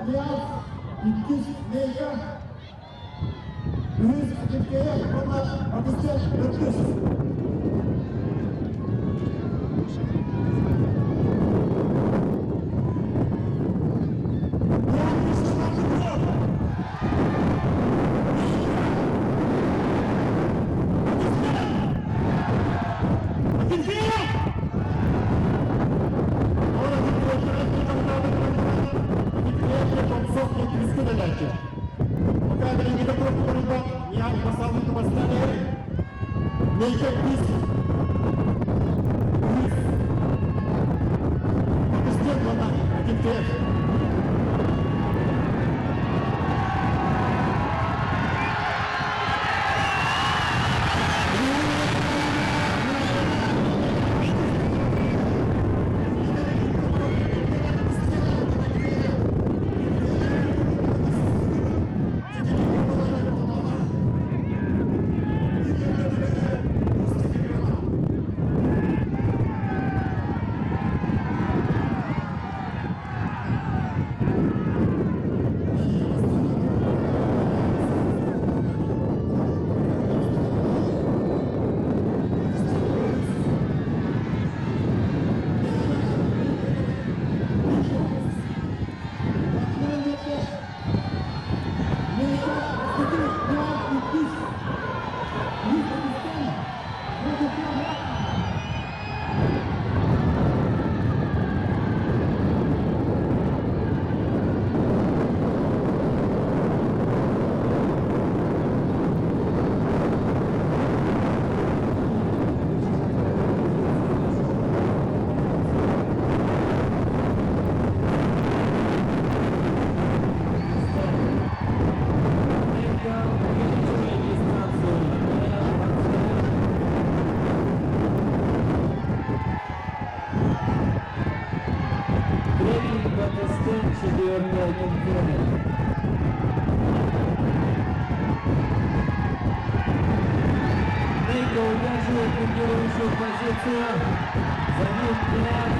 Ниас, иккис Нейка, үһүс Акинкеев уонна Батыстен төрдүс. Акинкеев. Нейка увеличивает дистанцию. Отстает. Третий Батыстен, четвертый Акинкеев. Нейка удерживает лидирующую позицию. За ним Диан.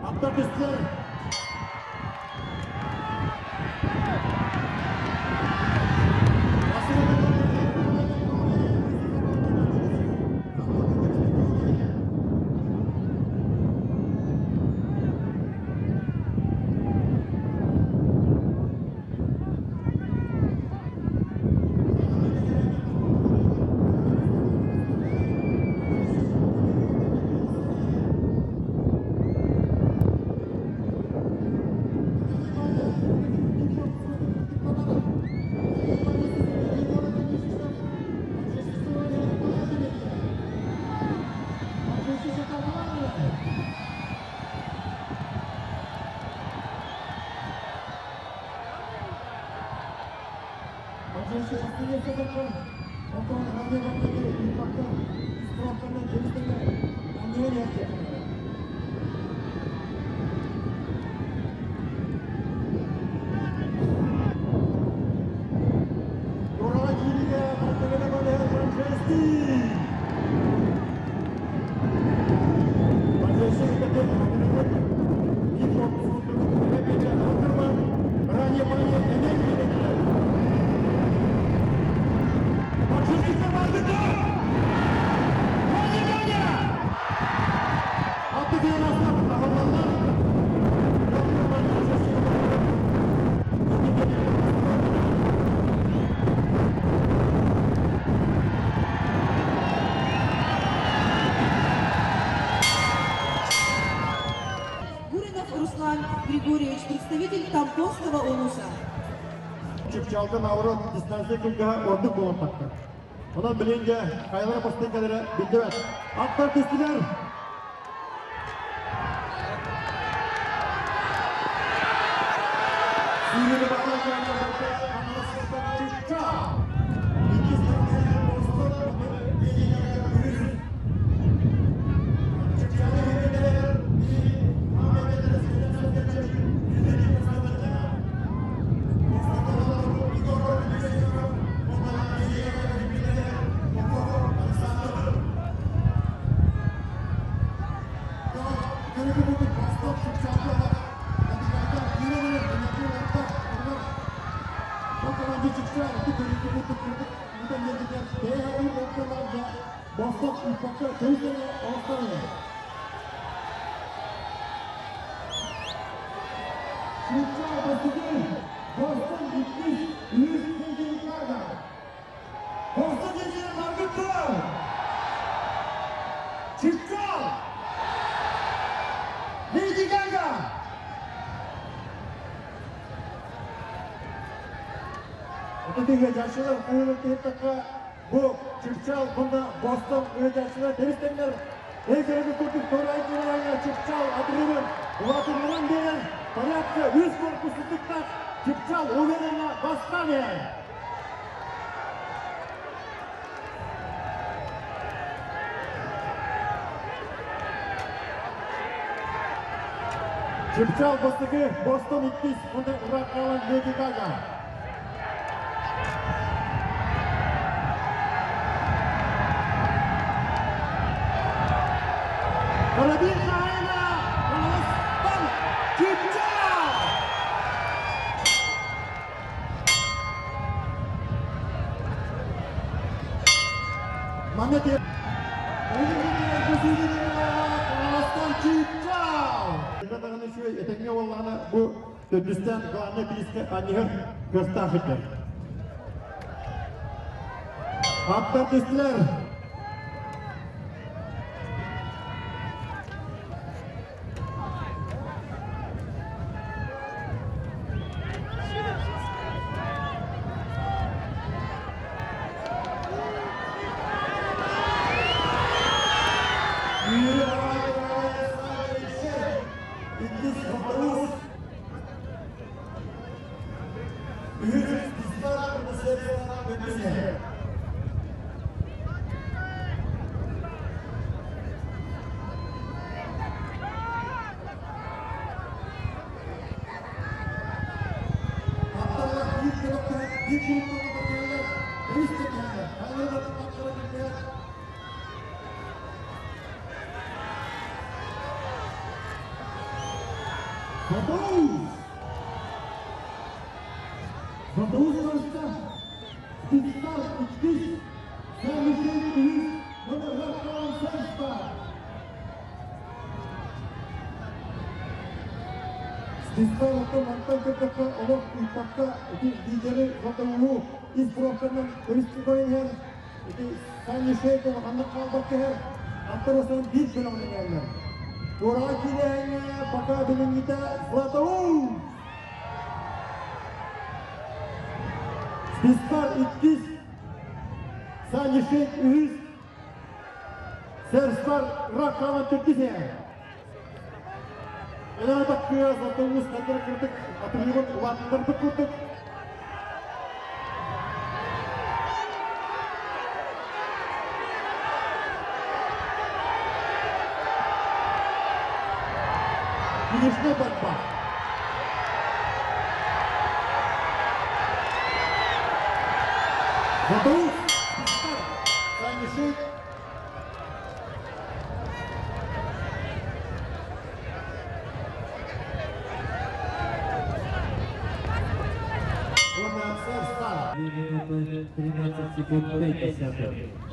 Applaudissements. Григорьевич, представитель Тамповского улуса. Чыпчаалга наоборот дистанция кылгаһа ордук буолан тахсар. Онон билигин дьэ хайалара бастыҥ кэлэрэ биллибэт. Аттар түстүлэр. Сүүрүүнү баҕалаах дьоннорго Хаҥаластан Чыпчаал. Иккис көрүҥҥэ Бостон Ленингэ үһүс. Чыпчаалы кэлэр Чыпчаал! Леди Гага! Отутуга жашылар кыылын тыһыттакка бу Чыпчаал мында Бостон ыытааччылар тэбис-тэҥнэр Эйгэрги курдук торай кириэҥҥэ Чыпчаал отрывын улаатыннаран биэрэн порядка үс корпус сытыктаах Чыпчаал уверенно бастаан иһэр. Чыпчаал бастакы, Бостон иккис уонна ыраах хаалан Леди Гага. Карабин хаһаайына Хаҥаластан Чыпчаал! Манна Даҕаны үчүгэй этэҥҥэ буоллаҕына бу төрдүстээн главнай бириискэ анньыһар кыахтаах этэр. Аттар түстүлэр. Үһүс Дистар Мусевина Стислав оттон мантан көрдөххө олох ыыппакка ити лидери хотоҥҥу ис бровканан өрүскэ көрөн иһэр ити Санни Шейко улаханнык хаалбакка иһэр аттар осон биир бөлөҕүнэн иһэллэр. Туораҕа киирээҥҥэ пока билиҥҥитэ Златоуст! Стислав иккис, Санни Шейк үһүс, Серстар Ракхана төрдүс иһэр. Элэҕэ Златоуст ханнары кырдык атырыыбын улаатыннарбыт курдук. Финишная борьба. Златоуст, Саня Шейк. 2 минуты 13 секунд 5 десятых.